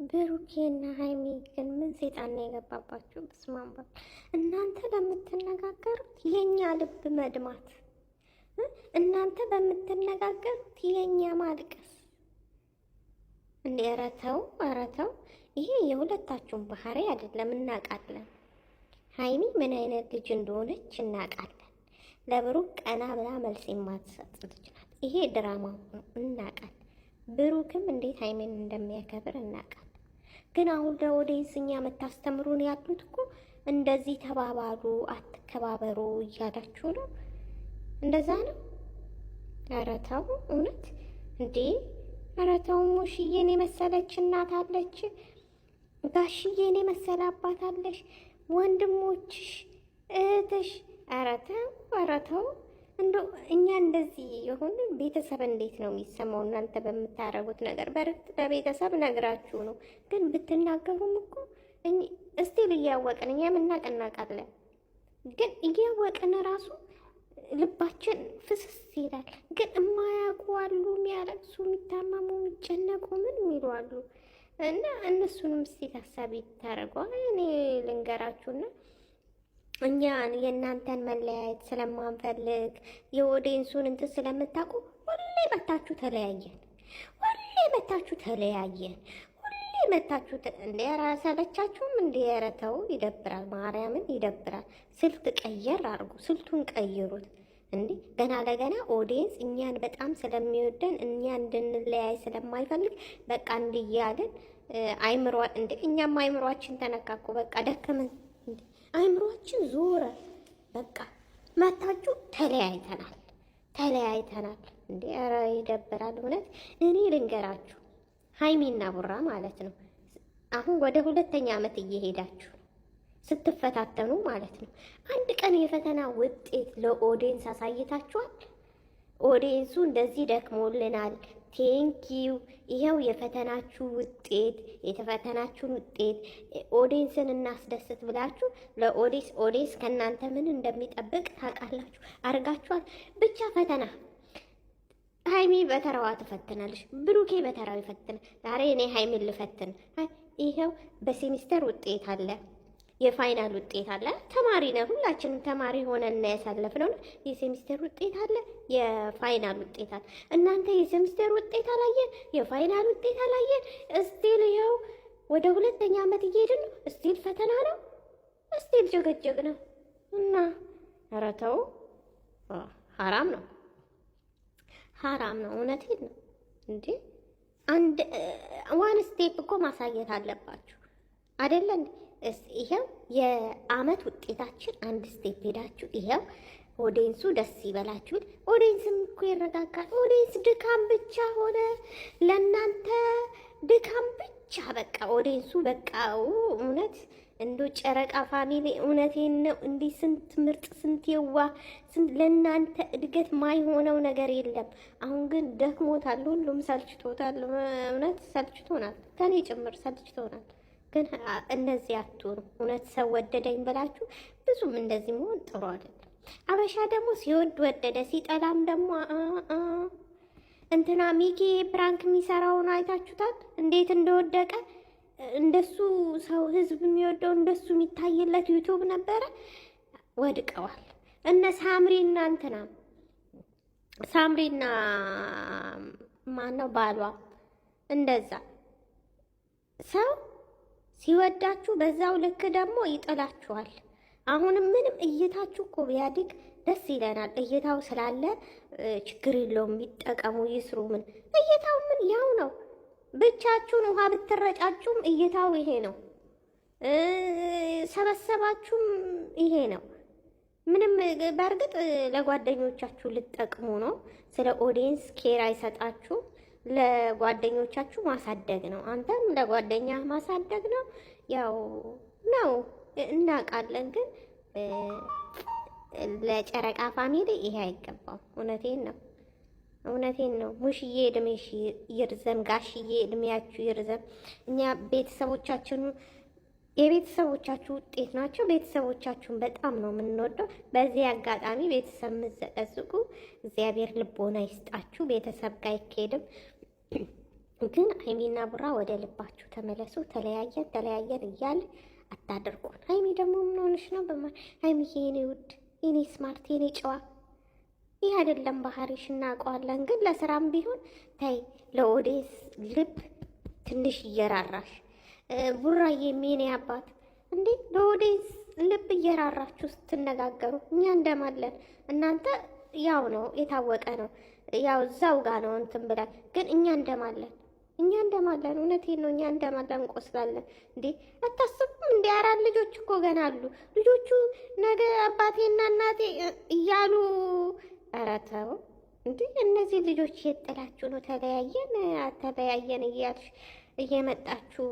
ብሩኬና ሀይሚ ግን ምን ሴጣን ነው የገባባችሁ? በስመ አብ! እናንተ ለምትነጋገሩት የኛ ልብ መድማት፣ እናንተ በምትነጋገሩት የኛ ማልቀስ። እንዴ ኧረ ተው፣ ኧረ ተው። ይሄ የሁለታችሁን ባህሪ አይደለም፣ እናውቃለን። ሀይሚ ምን አይነት ልጅ እንደሆነች እናውቃለን። ለብሩክ ቀና ብላ መልስ የማትሰጥ ልጅ ናት። ይሄ ድራማ ነው፣ እናውቃለን። ብሩክም እንዴት ሀይሚን እንደሚያከብር እናውቃለን። ግን አሁን ለ audience እኛ የምታስተምሩን ያሉት እኮ እንደዚህ ተባባሉ፣ አትከባበሩ እያላችሁ ነው። እንደዛ ነው። ኧረ ተው እውነት እንዴ! ኧረ ተው ሙሽዬን የመሰለች እናት አለች፣ ጋሽዬን የመሰለ አባት አለሽ፣ ወንድሞችሽ፣ እህትሽ። ኧረ ተው፣ ኧረ ተው። እንደው እኛ እንደዚህ የሆነ ቤተሰብ እንዴት ነው የሚሰማው? እናንተ በምታደርጉት ነገር በርግጥ ለቤተሰብ ነግራችሁ ነው፣ ግን ብትናገሩም እኮ እስቲል እያወቅን እኛ የምናውቅ እናውቃለን፣ ግን እያወቅን ራሱ ልባችን ፍስስ ይላል። ግን እማያውቁ አሉ፣ የሚያለቅሱ፣ የሚታመሙ፣ የሚጨነቁ ምን የሚሉ አሉ። እና እነሱንም እስቲ ታሳቢ ታደርገዋል። እኔ ልንገራችሁና እኛ የእናንተን መለያየት ስለማንፈልግ የ audience ኡን እንትን ስለምታውቁ ሁሌ መታችሁ ተለያየን፣ ሁሌ መታችሁ ተለያየን፣ ሁሌ መታችሁ እንደ ሰለቻችሁም እንደ ኧረ ተው፣ ይደብራል። ማርያምን ይደብራል። ስልት ቀየር አድርጉ፣ ስልቱን ቀይሩት። እንዴ ገና ለገና audience እኛን በጣም ስለሚወደን እኛ እንድንለያይ ስለማይፈልግ በቃ እንዲያለን አይምሮ እንደ እኛም አይምሯችን ተነካኩ። በቃ ደከመን። አይምሯችን ዞረ። በቃ መታችሁ ተለያይተናል፣ ተለያይተናል። እንዴ ኧረ ይደብራል እውነት። እኔ ልንገራችሁ ሀይሚና ቡራ ማለት ነው አሁን ወደ ሁለተኛ ዓመት እየሄዳችሁ ስትፈታተኑ ማለት ነው። አንድ ቀን የፈተና ውጤት ለ audience አሳይታችኋል? audience ኡ እንደዚህ ደክሞልናል፣ thank you፣ ይኸው የፈተናችሁ ውጤት የተፈተናችሁን ውጤት ኦዲየንስን እናስደስት ብላችሁ ለ audience audience ከእናንተ ምን እንደሚጠብቅ ታውቃላችሁ፣ አድርጋችኋል። ብቻ ፈተና ሀይሚ በተራዋ ትፈትናለች፣ ብሩኬ በተራው ይፈትናል። ዛሬ እኔ ሀይሚን ልፈትን፣ ይኸው በሴሚስተር ውጤት አለ የ final ውጤት አለ። ተማሪ ነን፣ ሁላችንም ተማሪ ሆነን እና ያሳለፍነው የሴሚስተር ውጤት አለ፣ የ final ውጤት አለ። እናንተ የሴሚስተር ውጤት አላየን፣ የ final ውጤት አላየን። still ይኸው ወደ ሁለተኛ ዓመት እየሄድን ነው። still ፈተና ነው፣ still ጭቅጭቅ ነው። እና ኧረ ተው፣ ሀራም ነው፣ ሀራም ነው። እውነቴን ነው እንዴ! አንድ one step እኮ ማሳየት አለባችሁ አይደለ? ይሄው የአመት ውጤታችን አንድ step ሄዳችሁ ይሄው audience ኡ ደስ ይበላችሁ። audience ም እኮ ይረጋጋል። audience ድካም ብቻ ሆነ ለእናንተ ድካም ብቻ በቃ audience ኡ በቃ እውነት እንዶ ጨረቃ family እውነቴን ነው። እንዲህ ስንት ምርጥ ስንት የዋ ለእናንተ እድገት ማይሆነው ነገር የለም። አሁን ግን ደክሞታል፣ ሁሉም ሰልችቶታል። እውነት ሰልችቶናል፣ ከኔ ጭምር ሰልችቶናል። ግን እነዚህ አትሆኑ። እውነት ሰው ወደደኝ ብላችሁ ብዙም እንደዚህ መሆን ጥሩ አይደለም። አበሻ ደግሞ ሲወድ ወደደ፣ ሲጠላም ደግሞ እንትና ሚኪ prank የሚሰራውን አይታችሁታል፣ እንዴት እንደወደቀ። እንደሱ ሰው ህዝብ የሚወደው እንደሱ የሚታይለት YouTube ነበረ። ወድቀዋል። እነ ሳምሪና እንትና ሳምሪና ማነው ባሏ እንደዛ ሰው ሲወዳችሁ በዛው ልክ ደግሞ ይጥላችኋል። አሁንም ምንም እይታችሁ እኮ ቢያድግ ደስ ይለናል። እይታው ስላለ ችግር የለውም፣ ይጠቀሙ፣ ይስሩ። ምን እይታው ምን ያው ነው። ብቻችሁን ውሃ ብትረጫችሁም እይታው ይሄ ነው። ሰበሰባችሁም ይሄ ነው። ምንም በእርግጥ ለጓደኞቻችሁ ልጠቅሙ ነው። ስለ audience care አይሰጣችሁ። ለጓደኞቻችሁ ማሳደግ ነው። አንተም ለጓደኛ ማሳደግ ነው። ያው ነው እናውቃለን፣ ግን ለጨረቃ family ይሄ አይገባም። እውነቴን ነው፣ እውነቴን ነው። ሙሽዬ እድሜሽ ይርዘም፣ ጋሽዬ እድሜያችሁ ይርዘም። እኛ ቤተሰቦቻችን የቤተሰቦቻችሁ ውጤት ናቸው። ቤተሰቦቻችሁን በጣም ነው የምንወደው። በዚህ አጋጣሚ ቤተሰብ የምትዘቀዝቁ እግዚአብሔር ልቦና ይስጣችሁ። ቤተሰብ ጋር አይካሄድም። ግን ሀይሚና ቡራ ወደ ልባችሁ ተመለሱ። ተለያየን ተለያየን እያል አታድርጉን። ሀይሚ ደግሞ ምን ሆነሽ ነው? ሀይሚዬ የኔ ውድ የኔ smart የኔ ጨዋ ይህ አይደለም ባህሪሽ፣ እናውቀዋለን። ግን ለስራም ቢሆን ተይ፣ ለ audience ልብ ትንሽ እየራራሽ ቡራዬ፣ የኔ አባት እንዴ፣ ለ audience ልብ እየራራችሁ ስትነጋገሩ እኛ እንደማለን። እናንተ ያው ነው የታወቀ ነው፣ ያው እዛው ጋ ነው እንትን ብላል። ግን እኛ እንደማለን እኛ እንደማለን፣ እውነቴን ነው። እኛ እንደማለን እንቆስላለን። እንዴ አታስቡም? እንዴ አራት ልጆች እኮ ገና አሉ። ልጆቹ ነገ አባቴና እናቴ እያሉ ኧረ ተው እንዴ! እነዚህ ልጆች የጥላችሁ ነው። ተለያየን ተለያየን እያልሽ እየመጣችሁ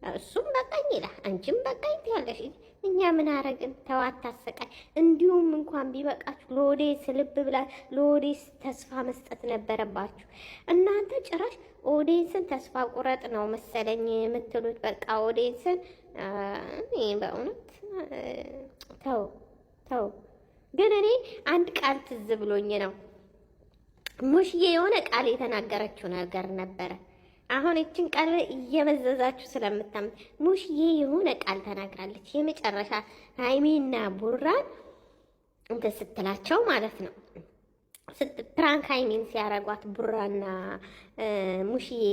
እሱም በቃኝ ይላል፣ አንቺም በቃኝ ትያለሽ። እኛ ምን አረግን? ተው አታሰቃይ። እንዲሁም እንኳን ቢበቃችሁ ለ audience ልብ ብላ ለ audience ተስፋ መስጠት ነበረባችሁ። እናንተ ጭራሽ ኦዴስን ተስፋ ቁረጥ ነው መሰለኝ የምትሉት። በቃ ኦዴስን በእውነት ተው ተው። ግን እኔ አንድ ቃል ትዝ ብሎኝ ነው ሙሽዬ የሆነ ቃል የተናገረችው ነገር ነበረ። አሁን ይችን ቃል እየመዘዛችሁ ስለምታም ሙሽዬ የሆነ ቃል ተናግራለች። የመጨረሻ ሀይሚና ቡራን እንትን ስትላቸው ማለት ነው prank ሀይሚን ሲያረጓት ቡራና ሙሽዬ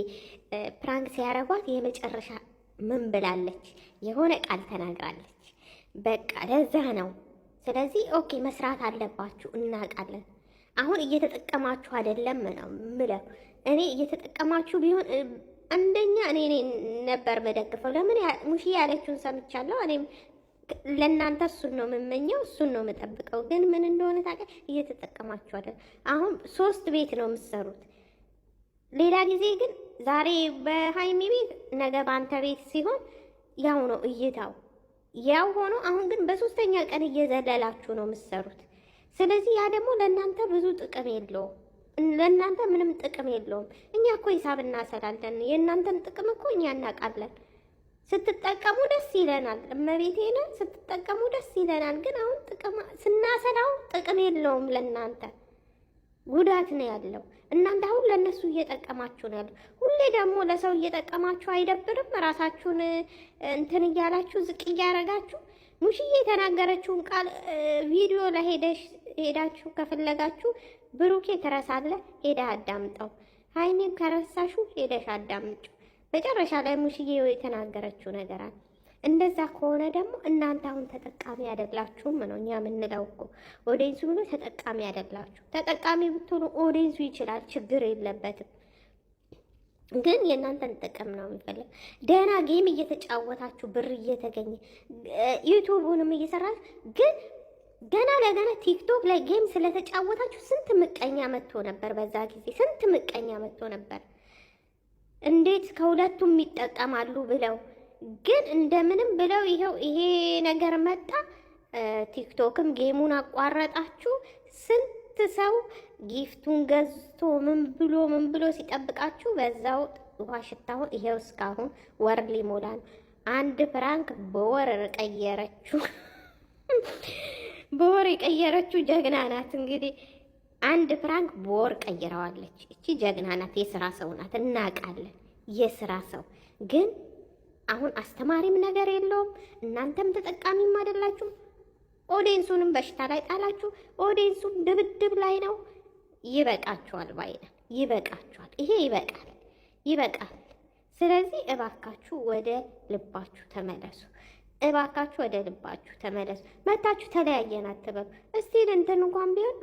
prank ሲያረጓት የመጨረሻ ምን ብላለች? የሆነ ቃል ተናግራለች። በቃ ለዛ ነው ስለዚህ okay መስራት አለባችሁ፣ እናውቃለን። አሁን እየተጠቀማችሁ አይደለም ነው ምለው። እኔ እየተጠቀማችሁ ቢሆን አንደኛ እኔ ነበር መደግፈው። ለምን ሙሺ ያለችውን ሰምቻለሁ። እኔም ለእናንተ እሱን ነው የምመኘው፣ እሱን ነው የምጠብቀው። ግን ምን እንደሆነ ታውቂያለሽ፣ እየተጠቀማችሁ አይደለም። አሁን ሶስት ቤት ነው የምትሰሩት። ሌላ ጊዜ ግን ዛሬ በሀይሚ ቤት ነገ በአንተ ቤት ሲሆን ያው ነው እይታው ያው ሆኖ አሁን ግን በሶስተኛ ቀን እየዘለላችሁ ነው የምትሰሩት። ስለዚህ ያ ደግሞ ለእናንተ ብዙ ጥቅም የለውም። ለእናንተ ምንም ጥቅም የለውም። እኛ እኮ ሂሳብ እናሰላለን። የእናንተን ጥቅም እኮ እኛ እናውቃለን። ስትጠቀሙ ደስ ይለናል። እመቤቴን ስትጠቀሙ ደስ ይለናል። ግን አሁን ጥቅም ስናሰላው ጥቅም የለውም ለእናንተ ጉዳት ነው ያለው። እናንተ አሁን ለእነሱ እየጠቀማችሁ ነው ያለው። ሁሌ ደግሞ ለሰው እየጠቀማችሁ አይደብርም? ራሳችሁን እንትን እያላችሁ ዝቅ እያረጋችሁ ሙሽዬ የተናገረችውን ቃል ቪዲዮ ላይ ሄዳችሁ ከፈለጋችሁ ብሩኬ ትረሳለህ፣ ሄደህ አዳምጠው። ሀይሚም ከረሳሹ ሄደሽ አዳምጩ። መጨረሻ ላይ ሙሽዬ የተናገረችው ነገር አለ። እንደዛ ከሆነ ደግሞ እናንተ አሁን ተጠቃሚ አይደላችሁም ነው እኛ የምንለው እኮ። audience ኡ ብሎ ተጠቃሚ አይደላችሁ። ተጠቃሚ ብትሆኑ audience ኡ ይችላል፣ ችግር የለበትም። ግን የእናንተን ጥቅም ነው የሚፈልግ። ደህና game እየተጫወታችሁ ብር እየተገኘ ዩቱቡንም እየሰራችሁ ግን ገና ለገና ቲክቶክ ላይ game ስለተጫወታችሁ ስንት ምቀኛ መጥቶ ነበር። በዛ ጊዜ ስንት ምቀኛ መጥቶ ነበር። እንዴት ከሁለቱም ይጠቀማሉ ብለው ግን እንደምንም ብለው ይኸው ይሄ ነገር መጣ። ቲክቶክም game ኡን አቋረጣችሁ። ስንት ሰው gift ኡን ገዝቶ ምን ብሎ ምን ብሎ ሲጠብቃችሁ በዛው ውሃ ሽታሁን ይሄው እስካሁን ወር ሊሞላ ነው። አንድ prank በወር ቀየረችው። በወር የቀየረችው ጀግና ናት። እንግዲህ አንድ prank በወር ቀይረዋለች። እቺ ጀግና ናት፣ የስራ ሰው ናት፣ እናውቃለን። የስራ ሰው ግን አሁን አስተማሪም ነገር የለውም። እናንተም ተጠቃሚም አይደላችሁም። audience ኡንም በሽታ ላይ ጣላችሁ። audience ኡም ድብድብ ላይ ነው። ይበቃችኋል፣ ባይነ ይበቃችኋል። ይሄ ይበቃል፣ ይበቃል። ስለዚህ እባካችሁ ወደ ልባችሁ ተመለሱ። እባካችሁ ወደ ልባችሁ ተመለሱ። መታችሁ ተለያየን አትበሉ። እስቲ እንትን እንኳን ቢሆን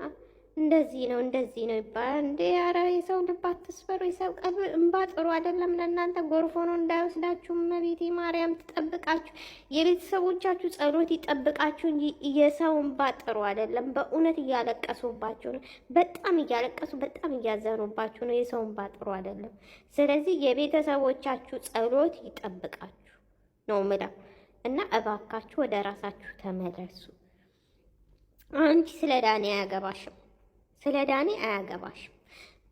እንደዚህ ነው እንደዚህ ነው ይባላል። እንዴ ኧረ የሰው ልብ አትስበሩ። የሰው ቀልብ እምባ ጥሩ አይደለም ለእናንተ ጎርፎ ነው እንዳይወስዳችሁ። እመቤቴ ማርያም ትጠብቃችሁ፣ የቤተሰቦቻችሁ ጸሎት ይጠብቃችሁ እንጂ የሰው እምባ ጥሩ አይደለም። በእውነት እያለቀሱባችሁ ነው፣ በጣም እያለቀሱ በጣም እያዘኑባችሁ ነው። የሰው እምባ ጥሩ አይደለም። ስለዚህ የቤተሰቦቻችሁ ጸሎት ይጠብቃችሁ ነው ምለው እና እባካችሁ ወደ ራሳችሁ ተመለሱ። አንቺ ስለ ዳኒ አያገባሽም። ስለ ዳኒ አያገባሽም።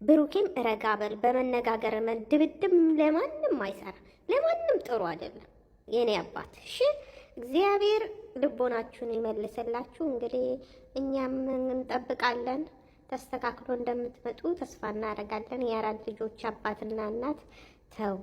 ብሩኬም ረጋ በል። በመነጋገር ድብድብ ለማንም አይሰራ፣ ለማንም ጥሩ አይደለም። የኔ አባት እሺ፣ እግዚአብሔር ልቦናችሁን ይመልስላችሁ። እንግዲህ እኛም እንጠብቃለን ተስተካክሎ እንደምትመጡ ተስፋ እናደርጋለን። የአራት ልጆች አባትና እናት ተው።